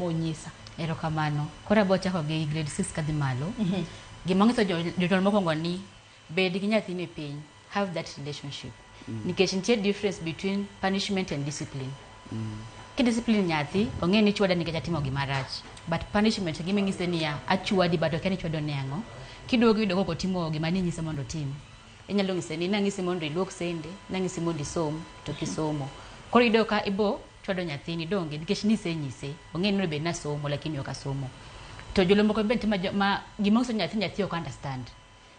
onyisa. Erokamano. Koro abo chako gi grade 6 kadhi malo. Gima nyiso jonyuol mokwongo ni bed gi nyathini piny, have that relationship. Nikech nitie difference between punishment and discipline. Kidiscipline nyathi, ong'e ni ichwada nikech atimo gima rach. But punishment gima inyise niya, achwadi but okia ni ichwado ne ang'o. Kiduogo iyudo kok otimo gima ninyise mondo otim. Inyalo nyise ni nang'isi mondo iluok sende, nang'isi mondo isom, to ok isomo. Koro iyudo ka ibo chwado nyathini donge nikech nisenyise. Ong'e ni onego bed ni asomo lakini ok asomo. To joluo moko be nitie ma gima onyiso nyathi, nyathi ok understand.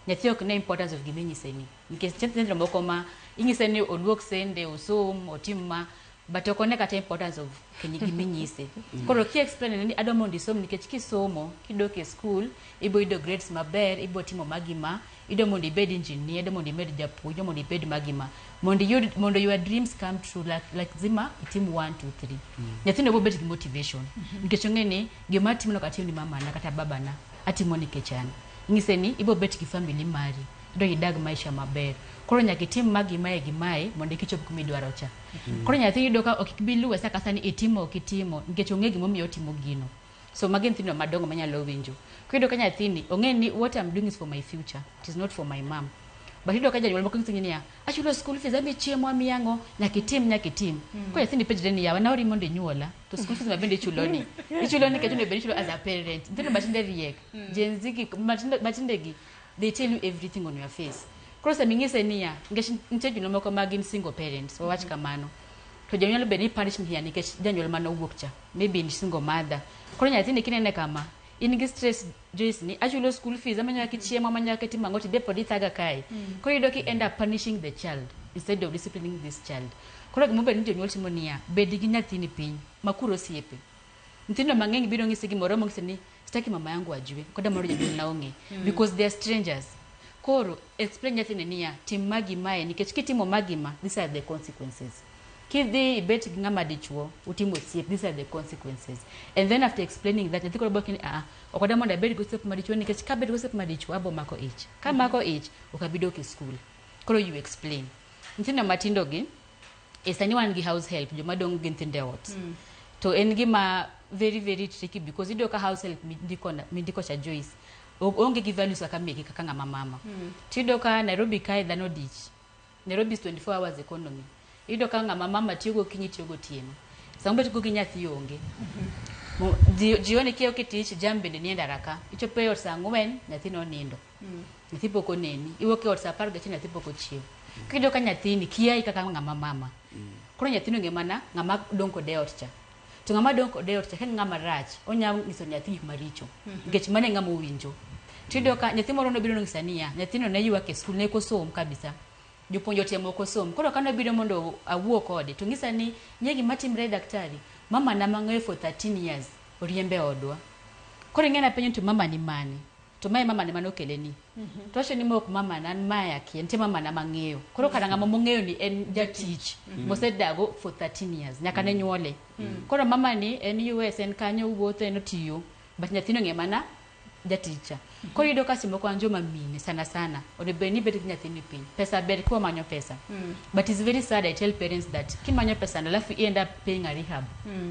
Nyathi ok ne importance of gima inyise ni. Nikech nitie nyithindo moko ma inyise ni oluok sende, osom, otim ma, but ok one kata importance of gima inyise. Koro ki explain ne ni adwa mondo isom nikech kisomo, kidok e school, ibo yudo grades maber, ibo timo ma gi ma, idwa mondo ibed engineer, idwa mondo ibed japuonj, idwa mondo ibed ma gi ma. Mondo iyud, mondo your dreams come true, lazima itim 1, 2, 3. Nyathino bo bet gi motivation. Nikech ong'e ni gima atimo no ok atim ni mamana kata babana, atimo nikech an. Inyise ni ibo bet gi family mari, idwa idag maisha maber. Koro nyaka itim ma gi mae gi mae mondo eka ichop kuma idwaro cha. Koro nyathi yudo ka ok bi luwe sa ka sa ni itimo ok itimo nikech ong'e gimomiyo otimo gino. So magi nyithindo madongo manyalo winjo. Kiyudo ka nyathini ong'e ni what I'm doing is for my future, it is not for my mom. But iyudo ka janyuol moko nyisi niya, achulo school fees, amiyi chiemo, amiyi ang'o, nyaka itim, nyaka itim. Koro nyathini penjre ni yawa naori mondo inyuola, to school fees ma bende ichulo ni. Ichulo nikech onego bed ni ichulo as a parent. Nyithindo matinde riek, Gen Z gi matinde gi, they tell you everything on your face. Koro sama inyise niya, nikech nitie jonyuol moko ma gin single parents, wawach kamano. To janyuol bed ni punish me here nikech janyuol mane owuok cha, maybe in single mother. Koro nyathini kinene kama, in gi stress Joyce ni achulo school fees, amanyo kaka ichiemo, amanyo kaka itimo ang'o, to be pod ithaga kae. Koro iyudo ki end up punishing the child instead of disciplining this child. Koro gima obedo ni jonyuol timo niya, bed gi nyathini piny, makuru osiepe. Nyithindo mang'eny biro ng'isi gimoro mong'isi ni sitaki mama yangu ajue, koda moro janyuol na ong'e. Because they are strangers. Koro explain nyathini niya, tim ma gi mae nikech kitimo ma gi ma, these are the consequences. Kidhi ibet gi ng'ama dichuo, utimo osiep, these are the consequences. And then after explaining that, nyathi koro biro ni ah, ok adwa mondo abed gi osiep madichuo nikech kabet gi osiep madichuo abo mako ich. Kamako ich, ok abi dok e school. Koro you explain. Nyithindo matindo gi, e sani wan gi house help, joma dong' gi nyithindo e ot. To en gima very very tricky because iyudo ka house help mindiko cha Joyce, oonge gi values kaka meki kaka ng'ama mama. Tiyudo ka Nairobi kae dhano odich. Nairobi is 24 hours economy. Iyudo ka ng'ama mama tiyo gokinyi tiyo gotieno. Sama obet go gi nyathi onge. Jioni kia ok tich, jam bende nie ndara ka. Ichopo e ot saa 4, nyathi nonindo. Nyathi pok oneni. Iwuok e ot saa 11, nyathi pok ochiew. Kiyudo ka nyathini kiayi kaka ng'ama mama. Koro nyathino ong'e mana ng'ama dong' kode e ot cha. To ng'ama dong' kode e ot cha ka en ng'ama rach, onya nyiso nyathi gik maricho. Nikech mano e ng'ama owinjo. Tiyudo ka nyathi moro nobiro nonyisa niya, nyathino ne ywak e skul, ne ok osom kabisa. Jopuonj otemo ok osom. Koro kane obiro mondo awuo kode, to onyisa ni, ng'e gima timre daktari, mama na mang'eyo for 13 years, oriembe e odwa. Koro ing'e napenjo ni to mama ni mane? To mae mama ne mane okele ni. To wacho ni ma ok mama na, an mae akia, nitie mama na mang'eyo. Koro kara ng'ama mong'eyo ni en jatich mosedago for 13 years, nyaka ne nyuole. Koro mama ni en US, en kanyo owuotho, en otiyo, but nyathino ong'e mana jatich cha. Koro iyudo ka seche moko wan joma mine sana sana, onego bed ni ibet gi nyathini piny. Pesa ber kiwamanyo pesa. But it's very sad I tell parents that kimanyo pesa no alafu you end up paying a rehab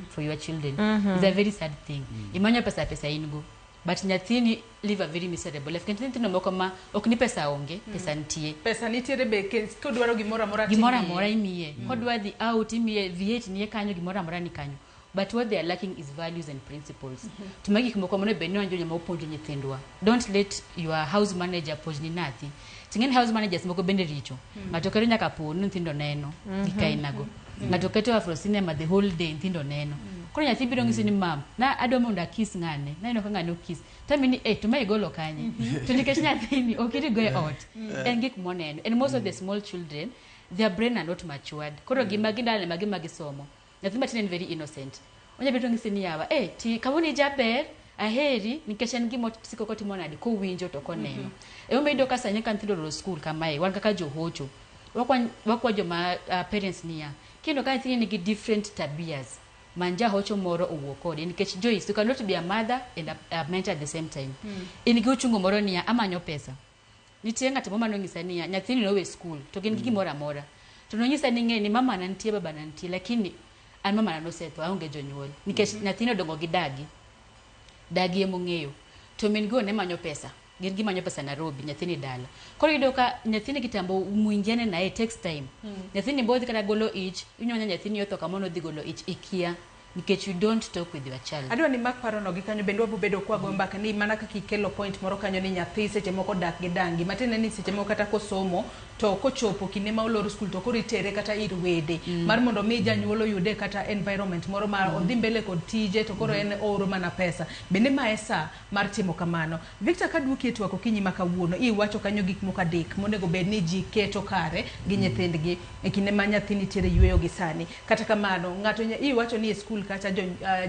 for your children. It's a very sad thing. Imanyo pesa pesa in go. But nyathini live a very miserable life. Kendo nyithindo moko ma ok ni pesa onge, pesa nitie. Pesa nitiere be kodwaro gimoro amora Gimoro amora imiye. Kodwa dhi out imiye, V8 nie kanyo, gimoro amora ni kanyo. But what they are lacking is values and principles. To magi gik moko monego bed ni wan jonyuol ma wapuonjo nyithindwa. Don't let your house manager puonjni nyathi. Ting'eni house managers moko bende richo. Ng'ato keto nyaka porno nyithindo neno gik ainago. Ng'ato keto Afro cinema the whole day nyithindo neno. Koro nyathi biro ng'isi ni mam, na adwa mondo akis ng'ane. Naneno ka ng'ane okis. Tami ni eh to ma igolo kanye? To nikech nyathini ok irigo e ot. En gik moneno. And most of the small children, their brain are not matured. Koro gima gindalo ma gima gisomo. Nyathi matin en very innocent. Onya bedo ng'isi ni yawa, eh ti kawuono ijaber, aheri nikech en gima osiko kotimo nade kowinjo to koneno. Emomiyo iyudo ka sani ka nyithindo oloro skul kamae, wan kaka johocho, wakwa joma parents niya, kineno ka nyathini nigi different tabias, many jahocho moro owuo kode nikech Joyce, you cannot be a mother and a mentor at the same time. In gi uchungu moro niya, amanyo pesa. Nitie ng'at moro manonyisa niya, nyathini nowe skul to gin gi gimoro amora. To nonyisa ni ng'e ni mama na nitie, baba na nitie, lakini An mamana nosetho, aonge jonyuol. Nikech nyathino odongo gi dagi. Dagi emong'eyo. To min go ne manyo pesa. Gin gimanyo pesa Nairobi, nyathini dala. Koro iyudo ka nyathini kitambo mwingiane naye takes time. Nyathini bodhi kata golo ich, inyonya nyathini otho kamoro odhi golo ich, ikia. Nikech you don't talk with your child. Adwa ni mak parono gi kanyo bende wabo bedo kwa go mbaka ni mana kaka ikelo point moro kanyo ni nyathi seche moko dak gi dangi matiende ni seche moko kata kosomo to kochopo kinde ma olor skul to koro itere kata ir wede mar mondo mi janyuol oyude kata environment moro ma odhi mbele kod tije to koro en ooro mana pesa bende ma e sa mar timo kamano. Victor, kaduoki e twak okinyi ma kawuono, iwacho kanyo gik moko adek monego bed ni ji keto kare gi nyithindgi e kinde ma nyathi nitiere yueyo gi sani. Kata kamano, ng'ato iwacho ni e skul kacha jo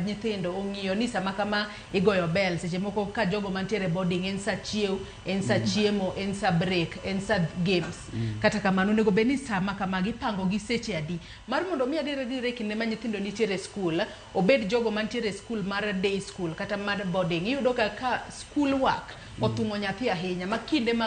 nyithindo ong'iyo ni sama kama igoyo bell, seche moko ka jogo mantiere boarding en sa chiew, en sa chiemo, en sa break, en sa games. Kata kamano, onego bed ni sama kama gipango gi seche adi mar mondo mi adier adier e kinde ma nyithindo nitiere e skul, obed jogo mantiere e skul mar day school kata mar boarding. Iyudo ka ka school work othung'o nyathi ahinya ma kinde mag